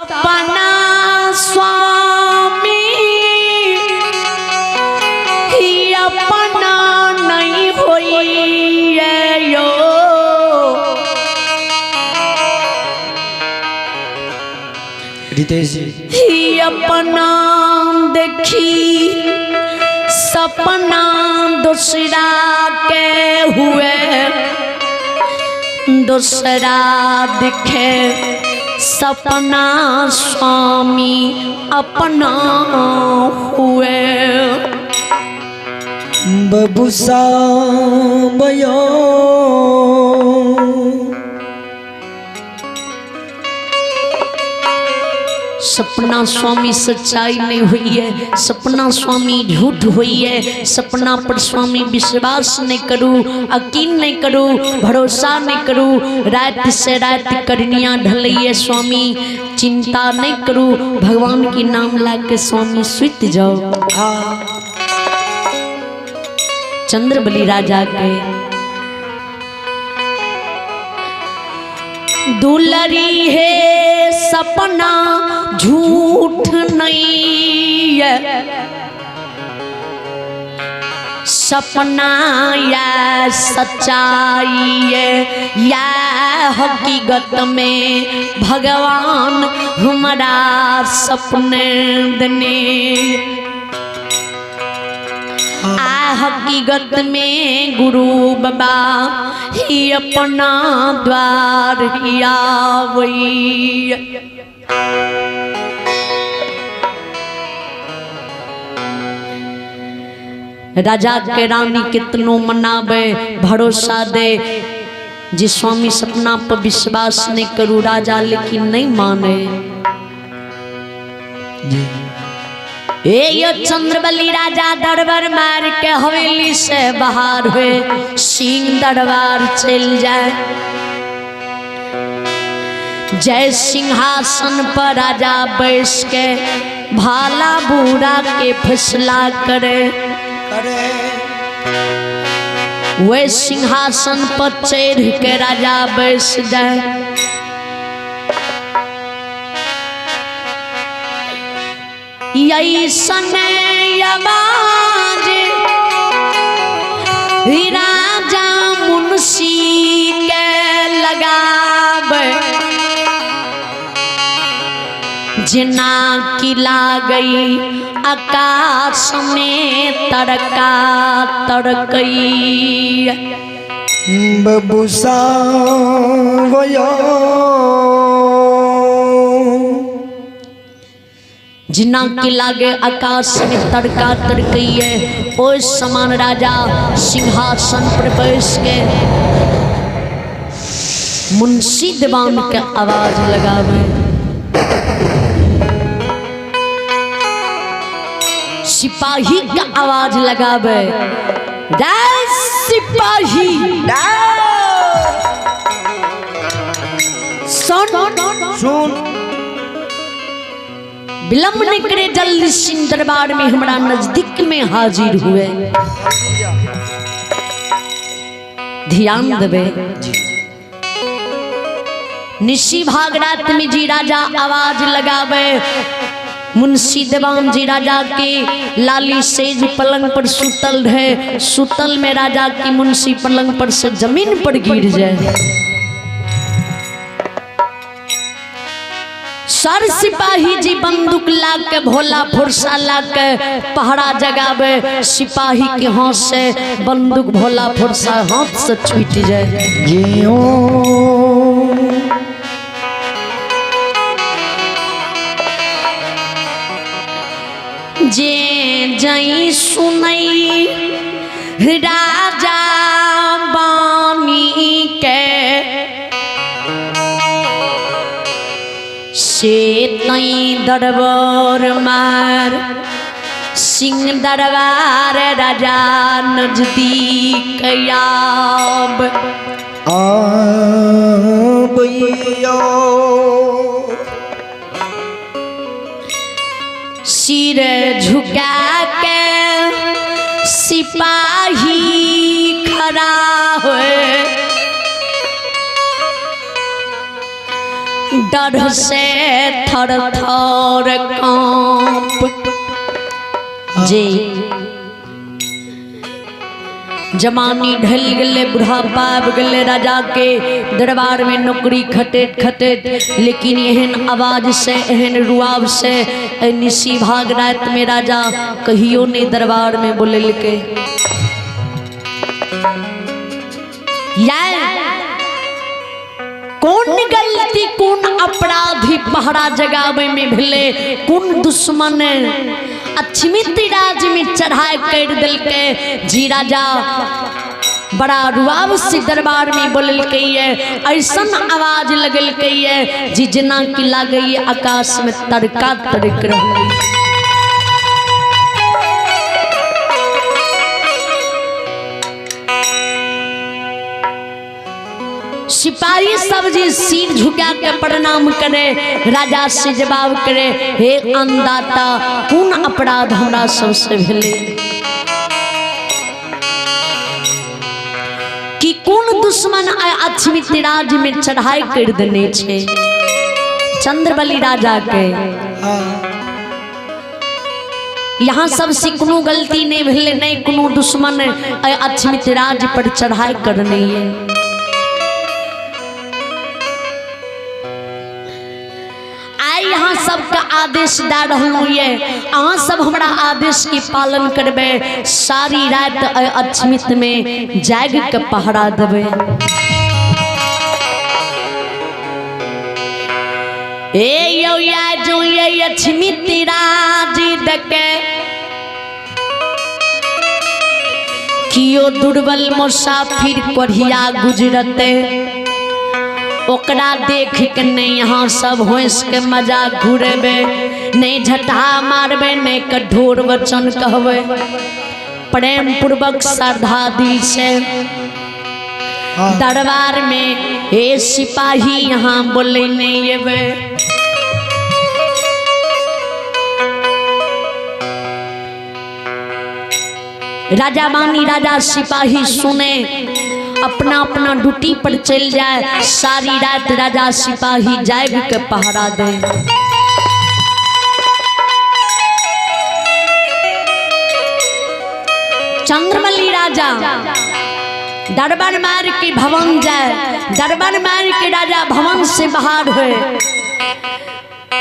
सपना स्वामी ही अपना नहीं होई यो। रितेश जी ही अपना देखी सपना दूसरा के हुए, दूसरा दिखे सपना स्वामी अपना हुए। बबू सामयो सपना स्वामी सच्चाई नहीं हुई है, सपना स्वामी झूठ हुई है। सपना पर स्वामी विश्वास नहीं करूँ, यकीन नहीं करूँ, भरोसा नहीं करूँ। रात से रात करनिया ढलैये स्वामी, चिंता नहीं करूँ, भगवान की नाम ला के स्वामी सुत जाओ। चंद्रबली राजा के दुलरी है सपना झूठ नहीं है, सपना या सच्चाई है या हकीकत में भगवान हमारा सपने देने। आ हकीकत में गुरु बाबा ही अपना द्वार ही आवई। राजा के रानी कितनो मनावे भरोसा दे जी स्वामी सपना पर विश्वास नहीं करू राजा, लेकिन नहीं माने। जी ए यो चंद्रबली राजा दरबार मार के हवेली से बाहर हुए, सिंह दरबार चल जाए। जय सिंहासन पर राजा बैस के भाला बुरा के फैसला करे करे। वे सिंहासन पर चढ़ के राजा बैस जाए। ऐसने आवाज राजा मुंशी के लगावे, जिना की लागई आकाश में तड़का तड़कई। बबू सावयो जिना की लागे आकाश में तड़का तड़कई है, ओ समान राजा सिंहासन पर बैस के मुंशी दीवान के आवाज लगावे। सिपाही का आवाज लगावे, राय सिपाही सुन सुन विलंब नहीं करे, जल्दी सिंह दरबार में हमारा नजदीक में हाजिर हुए। ध्यान देवे निशी भाग रात में जी राजा आवाज लगावे। मुंशी देवान जी राजा के लाली सेज पलंग पर सुतल रहे, सुतल में राजा की मुंशी पलंग पर से जमीन पर गिर जाए। सर सिपाही जी बंदूक ला के भोला फुर्सा ला के पहरा जगावे, सिपाही के हाथ से बंदूक भोला फुर्सा हाथ से छूट जाए। जियो जे जई सुनई राजा बानी के से तई दरबार मार सिंह दरबार राजा नजदीक आब। आबैयो सिर झुका के सिपाही खड़ा होए, डर से थर थर कांप। जे जमानी ढल गले, बुढ़ापा आबि गेलै राजा के, दरबार में नौकरी खटैत खटैत, लेकिन एहन आवाज से, एहन रुआब से निशी भाग रात में राजा कहियो नहीं दरबार में बोलेलकै। कौन गलती, कौन अपराधी पहरा जगावे में भेले, कौन दुश्मन अक्षमित राज में चढ़ाई कर दिलके जी राजा बड़ा रुआब से दरबार में बोललकै ये, ऐसन आवाज लगलकै ये जी जना की लागै आकाश में तड़का तड़क रहलै। सिपाही सब जी सिर झुका के प्रणाम करे, राजा से जवाब करे, हे अन्नदाता, कोन अपराध हमरा सबसे भेले कि कोन दुश्मन अक्षमित राज में चढ़ाई कर देने छे चंद्रबली राजा के। यहाँ सबसे कोनो गलती नहीं भेले, नहीं कोनो दुश्मन अक्षमित राज पर चढ़ाई करने है। आइ यहाँ सबके आदेश दे रहलहुँ ये, अहाँ सब हमरा आदेश के पालन करबे, सारी रात अक्षमित में जाग के पहरा देबे। ए यौ या जो ये अक्षमित राज दके कियो दुर्बल मुसाफिर कोढ़िया गुजरते, ओकरा देख के नहीं यहाँ सब होइस के मजा घुरेबे, नहीं झटहा मारबे, नहीं कठोर वचन कहबे, प्रेम पूर्वक श्रद्धा दिल से दरबार में ए सिपाही यहाँ बोले नहीं एबे। राजा मानी राजा सिपाही सुने, अपना अपना ड्यूटी पर चल जाए, सारी रात राजा सिपाही जाग के पहरा दे। चंद्रमल्ली राजा दरबार मार के भवन जाए, दरबार मार के राजा भवन से बाहर हुए,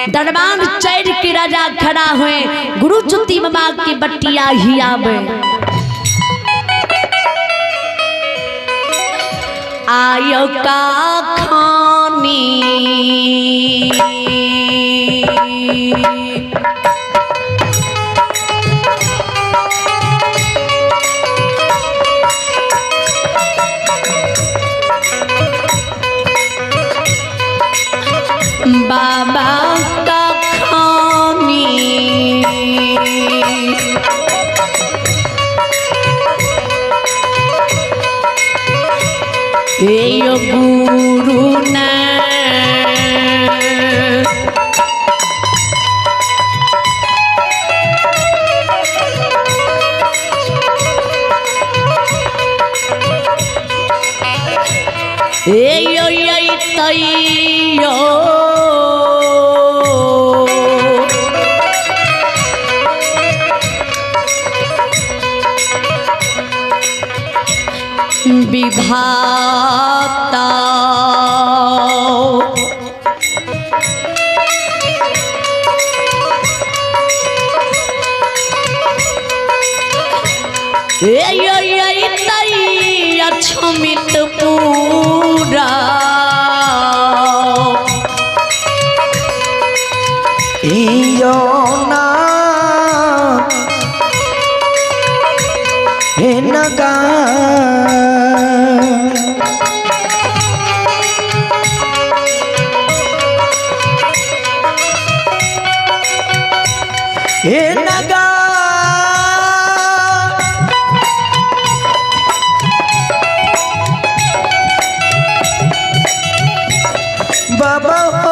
दरबार चढ़ के राजा खड़ा हुए, गुरु ज्योति बाबा के बटिया ही आवे। आयो का खानी बाबा का खानी ए गुरु ने ए यो ये तैयो विधाता ए यो ये तैया क्षमित पूरा इयो ना नगा हे नगा बाबा हो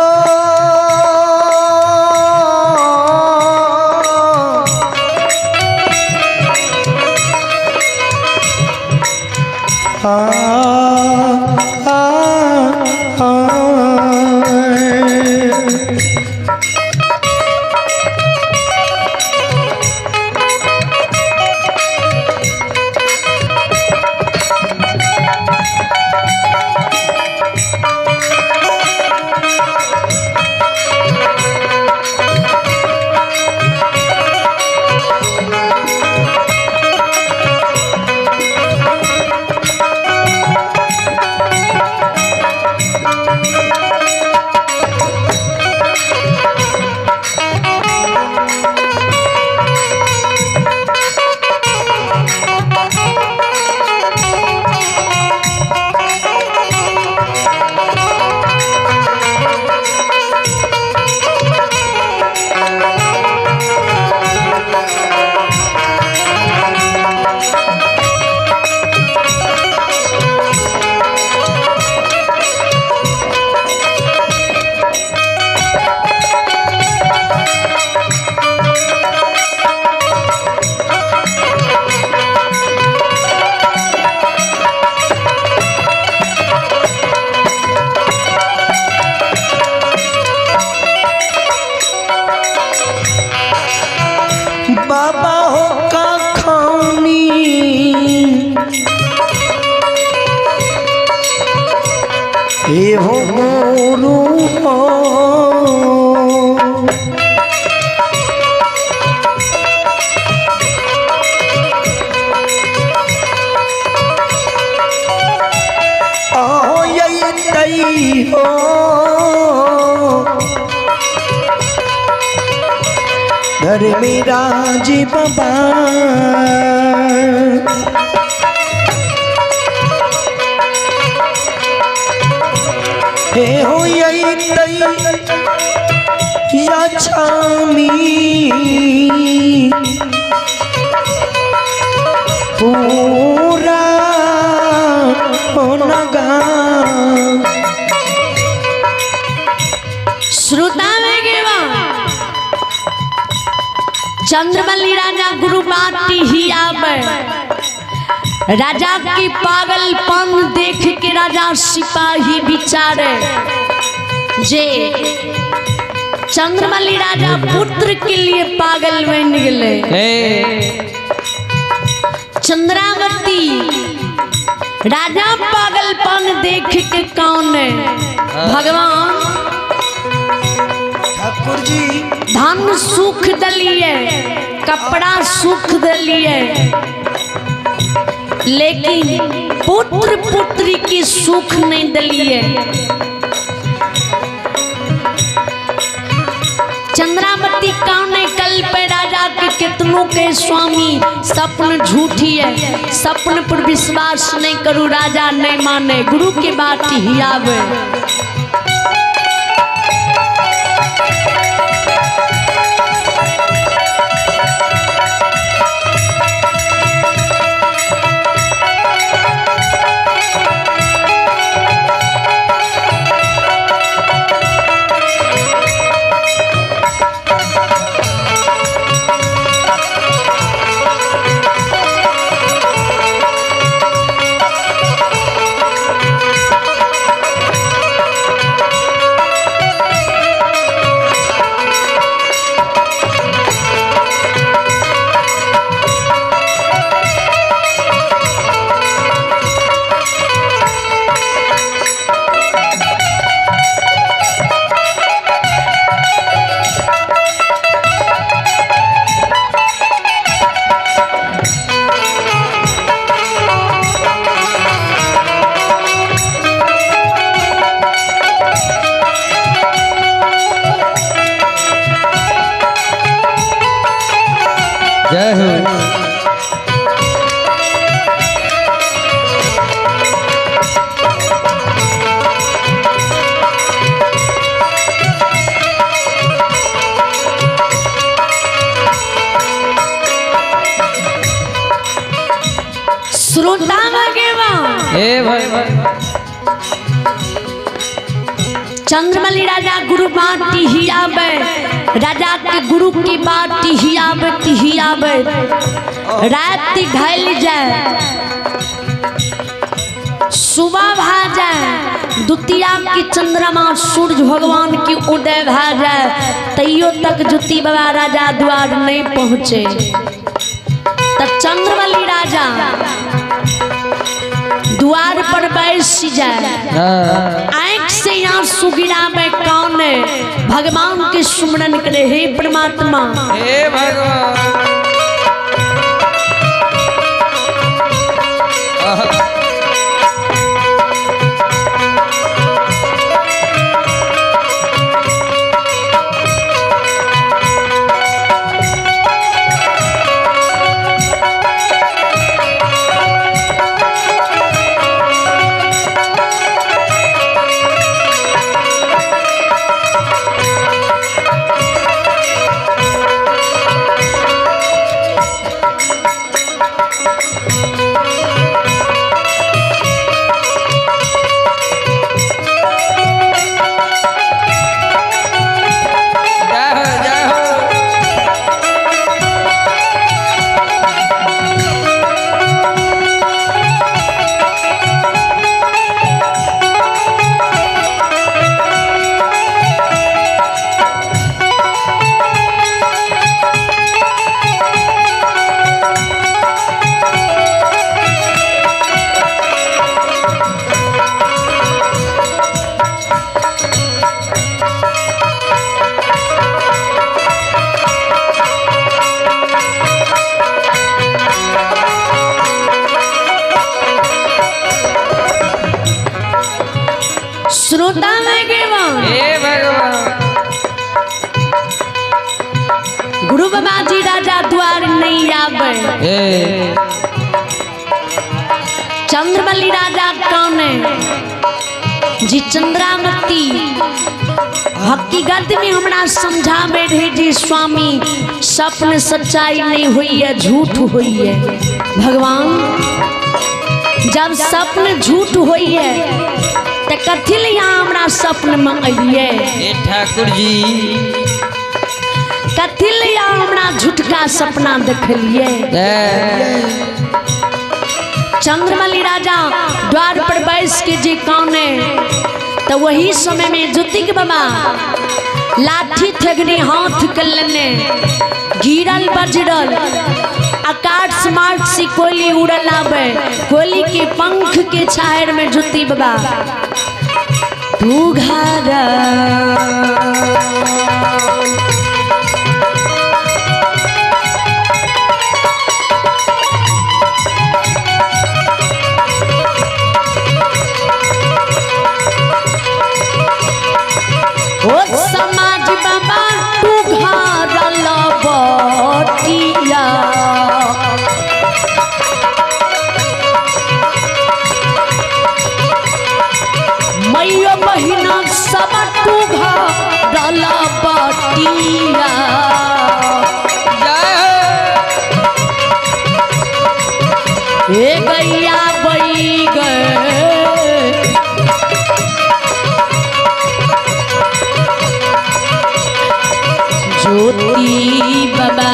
आ, आ, आ। धर्मराज बाबा। हे हो याछामी पूरा हो नगा। श्रोता में गेवा चंद्रबली राजा गुरु बाटी ही आवे। राजा की पागलपन देख के राजा सिपाही विचारे जे चंद्रबली राजा पुत्र के लिए पागल बन गए। चंद्रावती राजा पागलपन देख के कौन है भगवान ठाकुर जी धन सुख दलिए, कपड़ा सुख दलिए, लेकिन पुत्र पुत्री की सुख नहीं दलिए। चंद्रावती कौन कल पे राजा के कितनों के स्वामी सपन झूठी है, सपन पर विश्वास नहीं करू, राजा नहीं माने, गुरु के बात ही आवे। जय हो। श्रोता हे भाई चंद्रमणि राजा गुरु बाटी ही आवे, राजा के गुरु की बाटी ही आवे ही आवे। रात ढल जाए, सुबह भा जाए, द्वितीया की चंद्रमा सूर्य भगवान की उदय भा जाए, तैयो तक ज्योति बाबा राजा द्वार नहीं पहुँचे। तब चंद्रमणि राजा द्वार पर बैस जाए, आंख से आंसू गिरावे, कौन है भगवान के सुमरन करे, हे परमात्मा, हे भगवान। बाबा जी राजा द्वार नहीं आवे। हे चंद्रबली राजा कौन है जी? चंद्रामती हकीकत में हमरा समझावे रहे जी स्वामी स्वप्न सच्चाई नहीं हुई है, झूठ हुई है। भगवान जब स्वप्न झूठ हुई है तो कथी ले यहाँ हमरा स्वप्न में अलिए? हे ठाकुर जी, कथी ले यहाँ हमरा झूठका सपना देखलिए? जय। चंद्रमणि राजा द्वार पर बैस के जी काने, तो वही समय में ज्योति के बाबा लाठी थगनी हाथ के लेने गिरल बजरल आकाश मार्ग से कोयली उड़ल आवे, कोयली के पंख के छायर में ज्योति बाबा तू घर ओ समाज बाबा तू घर लबटिया। मैया बहिना सब तू घर लबटिया। जय हो। हे गैया बई गए ज्योति बाबा।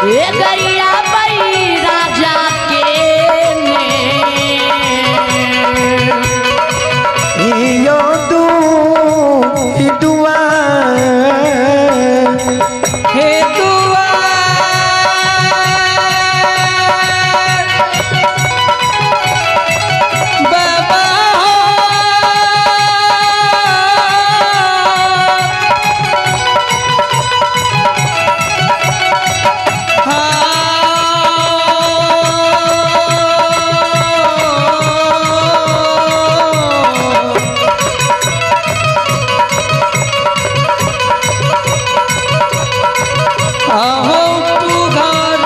हे गैया बई राजा के ने। यो दू दुआ हे दुआ बाबा हो। अहो तू घर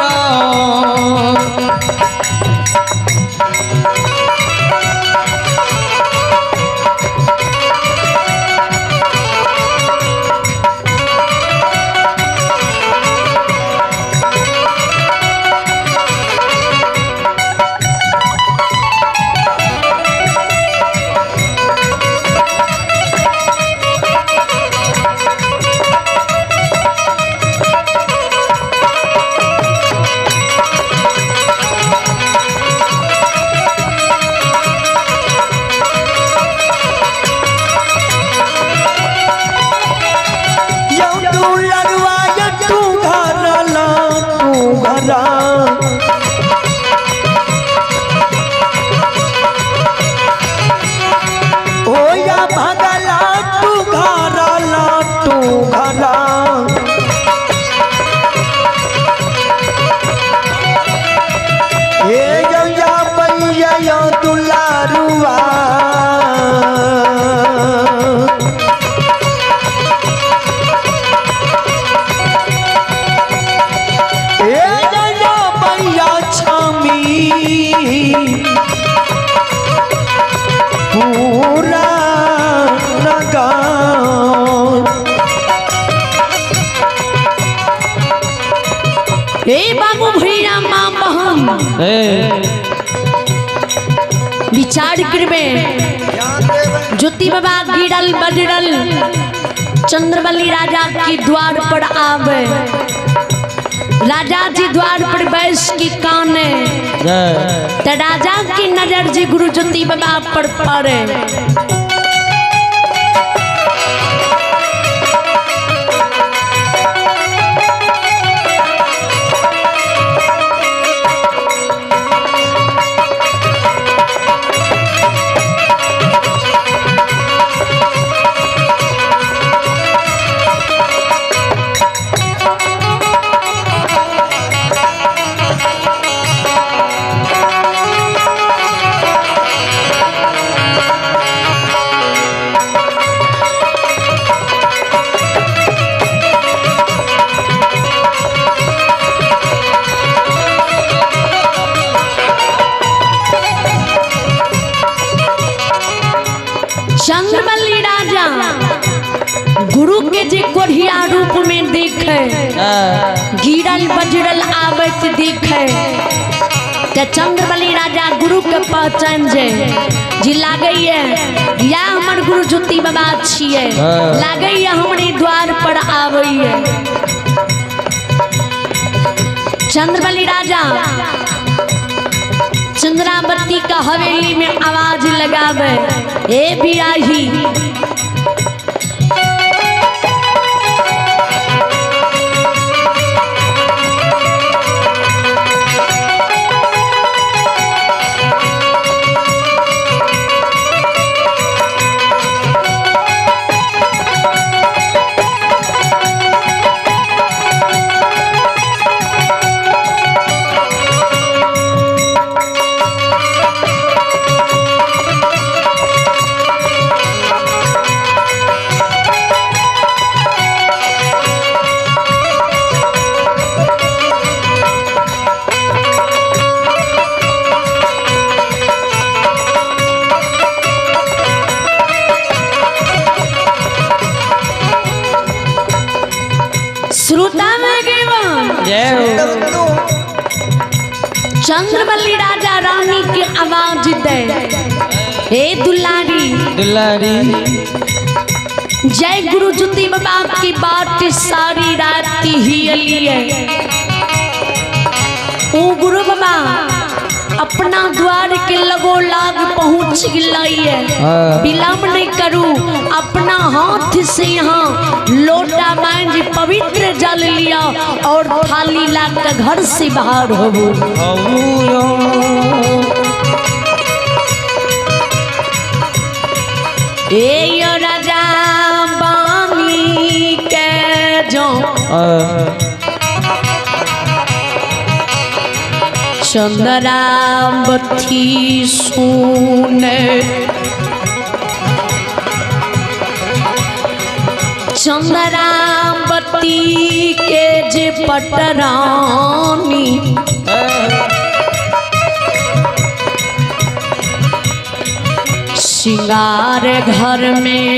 यो तू लड़वा यो तू घर ला तू घर ओ या भगला तू घर ला तू घर हे यो या पैया यो दुलारुआ। ए जया मैया छामी पूरा नगान। हे बाबू भैया माँ बहन हे विचार करबे। ज्योति बाबा गिरल बजरल चंद्रबली राजा के द्वार पर आवे, राजा जी द्वार पर बैस के काने, जय। त राजा की नजर जी गुरु ज्योति बाबा पर पड़े। चंद्रबली राजा गुरु के जे कोढ़िया रूप में देखे, गिरल बजरल आबैत देखे, ते चंद्रबली राजा गुरु के पहचान जे जी लागैए या हमर गुरु ज्योति बाबा छियै, लागैए हमरे द्वार पर आबैए। चंद्रबली राजा चंद्रावती का हवेली में आवाज लगावे, ए बियाही श्रोता में जय हो। चंद्रबली राजा रानी के आवाज दे, हे दुलारी दुलारी जय गुरु ज्योति बाबा की बात सारी रात ही अली है। ओ गुरु बाबा अपना द्वार के लगो लाग पहुँच गई है, विलम्ब नहीं करूँ, अपना हाथ से यहाँ लोटा मांझ पवित्र जल लिया और थाली ला के घर से बाहर होबो। ए यो राजा बानी के जो चंद्रावती सुने, चंद्रावती के जे पटरानी सिंगार घर में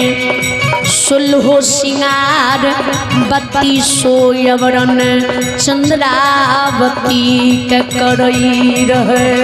सुलहो सिंगार बत्ती सोयवरन चंद्रावती के करई रहे।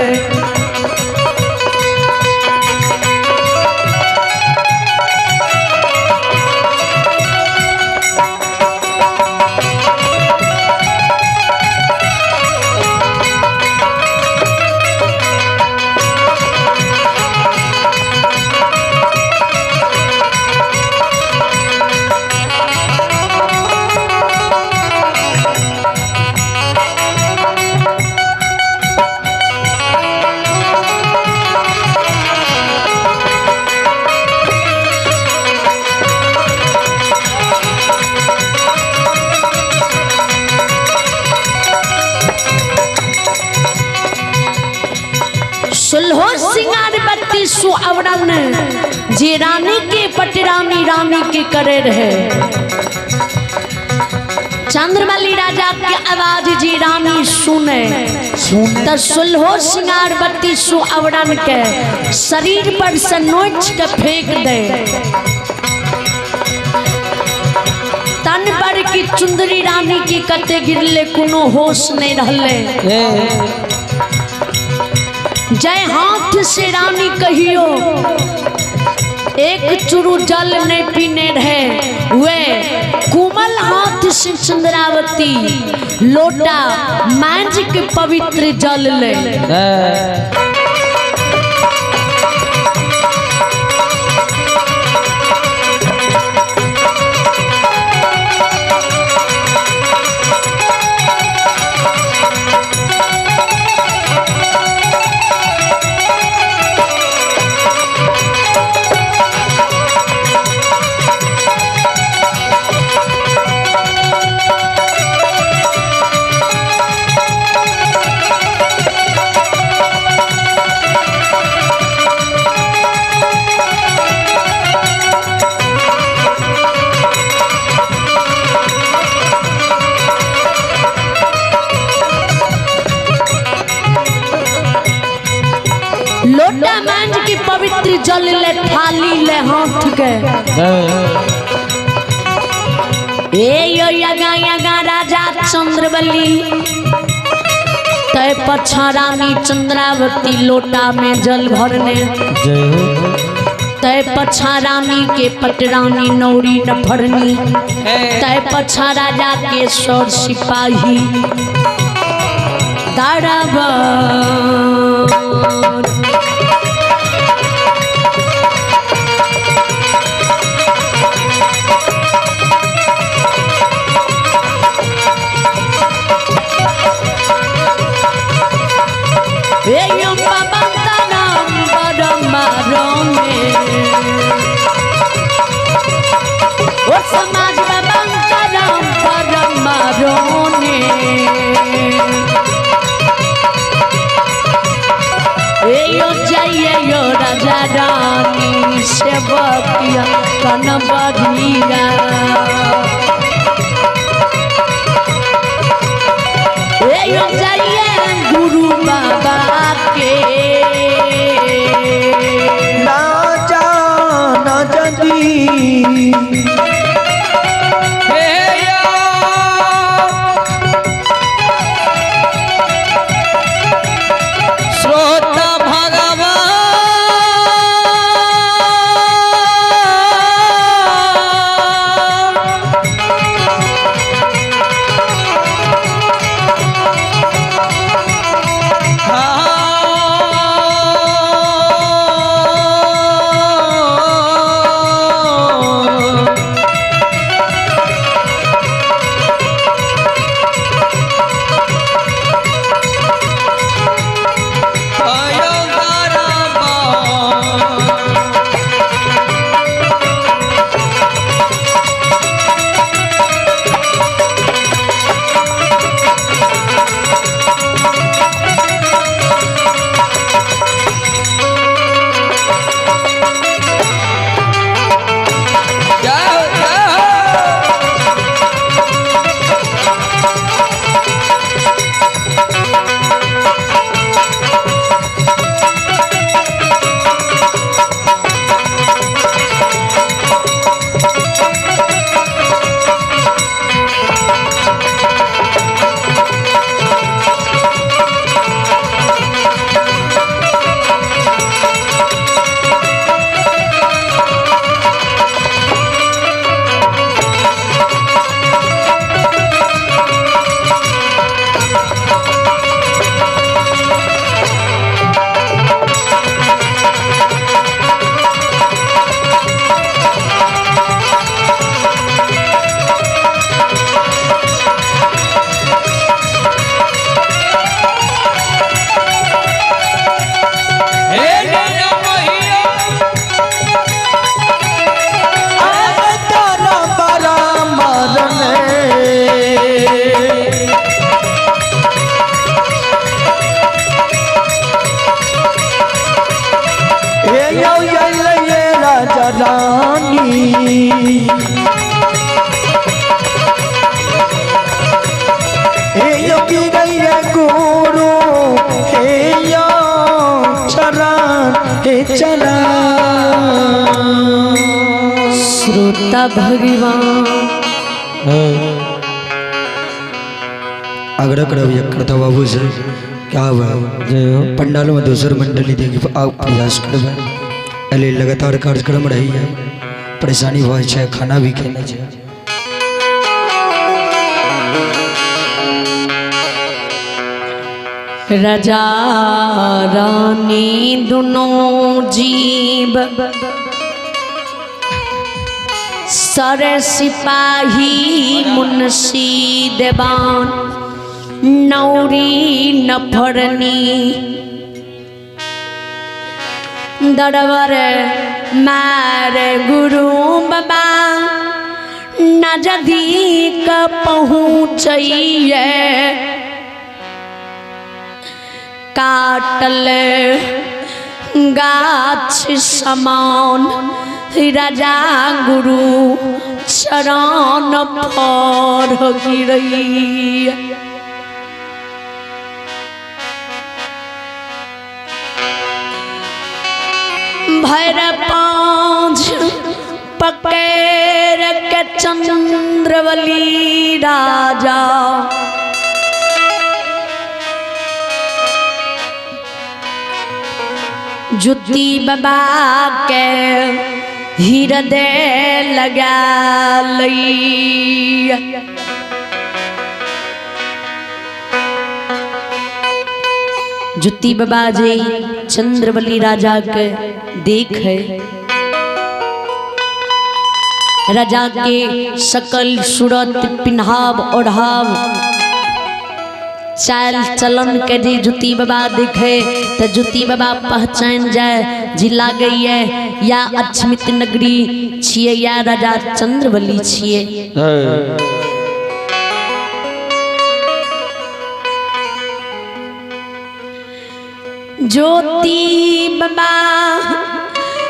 सुलहो सिंगार बत्ती सुअवरन जे रानी के पटरानी रानी के करे रहे। चंद्रबली राजा के आवाज जी रानी सुने त सुलहो सिंगार बत्ती सुअवरन के शरीर पर से नोच के फेंक दे, तन पर की चुंदरी रानी की कते गिरले कोनो होश नहीं रहले। जय हाथ से रानी कहियो एक चुरू जल नहीं पीने रहे, वे कोमल हाथ से चंद्रावती लोटा मांझ के पवित्र जल ले। जल ले थाली ले हाथ के। ए यो यगा यगा राजा चंद्रबली तय पछा रानी चंद्रावती लोटा में जल भरने। तय पछा रानी के पटरानी नौरी न भरनी। तय पछा राजा के सौर सिपाही दाराबर। ओ समाज बाबा राम परम रोने। ए यो जाइए यो राजा रानी सेवकिया कन बढ़िया। ए यो जाइए गुरु बाबा के ना जाना जदी। श्रोता भगवान आग्रह करब करता बाबू से क्या हुआ पंडाल में दोसर मंडली देगी आप प्रयास करबै अले लगातार कार्यक्रम रही है परेशानी हो है खाना भी खेना है। राजा रानी दोनों जीव सारे सिपाही मुंशी देवान नौरी नफरनी दरबार मार गुरु बाबा नजदीक पहुँचैये काटल गाछ समान राजा गुरु चरण पर गिरैया। भर पाँच पकड़ के चंद्रवली राजा जुत्ती बाबा के हृदय लगा लई। जुत्ती बाबा जे चंद्रबली राजा के देख है, राजा के सकल सूरत पिन्हाव ओढ़ाव चाल चलन के जे जुत्ती बाबा देखे तो जुत्ती बाबा पहचान जाए जी लागै है या अक्षमित नगरी छिए या राजा चंद्रबली छिए। ज्योति बाबा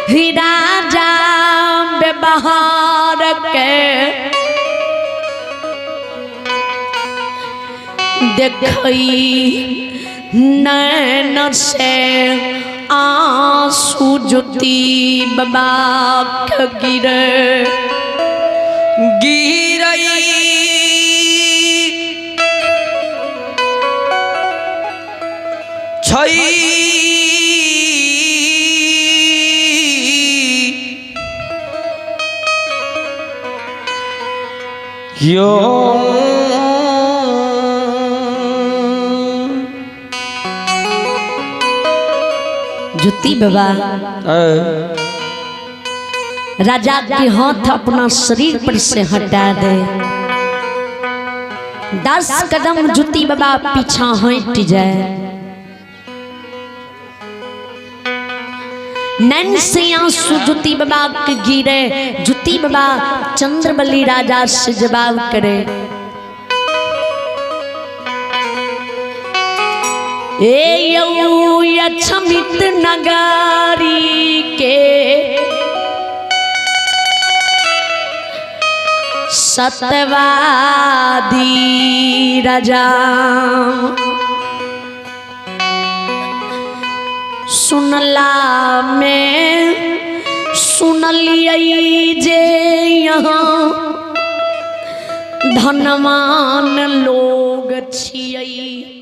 ही राजा व्यवहार के देखई नैन से आंसू ज्योति बाबा के गिरे गिरई छई यो ज्योति बाबा राजा के हाथ अपना शरीर पर से हटा दे, 10 कदम ज्योति बाबा पीछा हट जाए, नैन से आंसू ज्योति बाबा के गिरे। ज्योति बाबा चंद्रबली राजा से जवाब करे, ए यऊ अक्षमित नगारी के सतवादी राजा, सुनला में सुनलियै जे यहाँ धनवान लोग छियै।